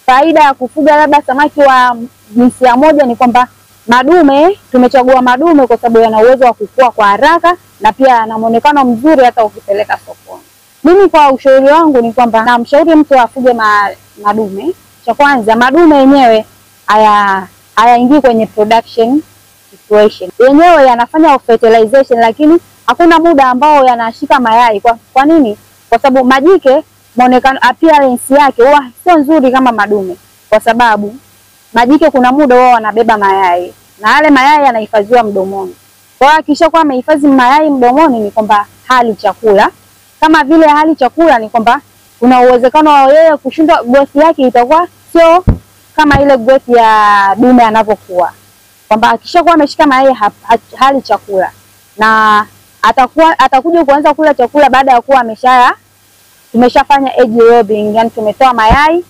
Faida ya kufuga labda samaki wa jinsia moja ni kwamba madume, tumechagua madume kwa sababu yana uwezo wa kukua kwa haraka na pia yana muonekano mzuri hata ukipeleka sokoni. Mimi kwa ushauri wangu ni kwamba namshauri mtu afuge madume. Cha kwanza, madume yenyewe hayaingii kwenye production situation. Yenyewe yanafanya fertilization, lakini hakuna muda ambao yanashika mayai. Kwa nini? Kwa sababu majike muonekano, appearance yake huwa sio nzuri kama madume, kwa sababu majike kuna muda wao wanabeba mayai na yale mayai yanahifadhiwa mdomoni. Kwa hiyo akishakuwa amehifadhi mayai mdomoni ni kwamba hali chakula. Kama vile hali chakula ni kwamba kuna uwezekano wa yeye kushindwa, growth yake itakuwa sio kama ile growth ya dume anapokuwa. Kwamba akishakuwa ameshika mayai hali chakula na atakuja kuanza kula chakula baada ya kuwa tumeshafanya egg robbing, yani tumetoa mayai.